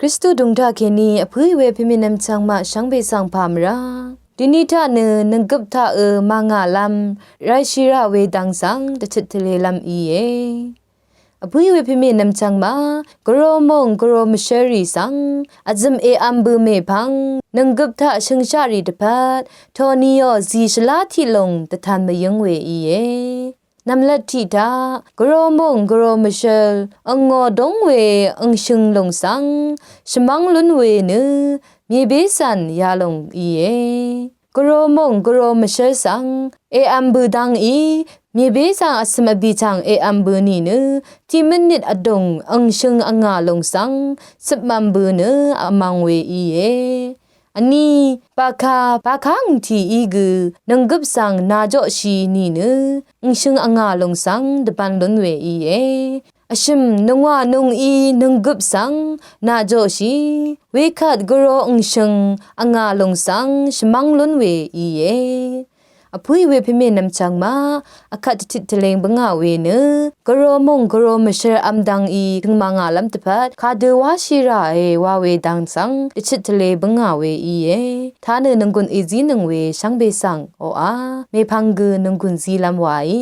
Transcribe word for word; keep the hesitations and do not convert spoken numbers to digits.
Kristu dvng taq kèní vpǿì we pèmènvm chvngmaq shvngbe svng pà mvrá dini taq nø nvnggøp taq ø màngàlv́m ráshì rá we dvng svng dvchøt tvlelv́m íe. Vpǿì we pèmènvm chvngmaq gvro mòng gvro mvshǿl rì svng vzø̀m èvm bø mèpvng nvnggøp taq shøngshaq rì dvpvt toniò zì shvlá tiq lòng dvtan mvyǿng we íe. Nvmlat tiq taq gvro mòng gvro mvshǿl angò dóng we angshøng lòng svng shvmv́ng lún we nø mèbé svn yalòng íe. Gvro mòng gvro mvshǿl svng èvm bø dvng í mèbé svng vsø̀m vbì chv̀ng èvm bø nìnø tiq mvnit vdùng angshøng angà lòng svng cøpmvm bø nø vmvng we íe. Vní baka bakang tì í gø nvnggøp svng najoqshì nìnø angshøng angà lòng svng dvbvn lún we íe. Vshø̀m nungwà nung í nvnggøp svng najoqshì wekvt gvro angshøng angà lòng svng shvmv́ng lún we íe. Vpǿì we pèmènvm chvngmaq vkvt dvtit tvleng bǿngà we nø gvro mòng gvro mvshǿl vm dvng í tø̀ng màngàlv́m dvpvt kadø wáshì ràe wa we dvng svng dvchøt tvle bǿngà we íe. Tanø nvnggùn èzínøng we shvngbe svng oqà mèpvng gø nvnggùn zílv́m waí.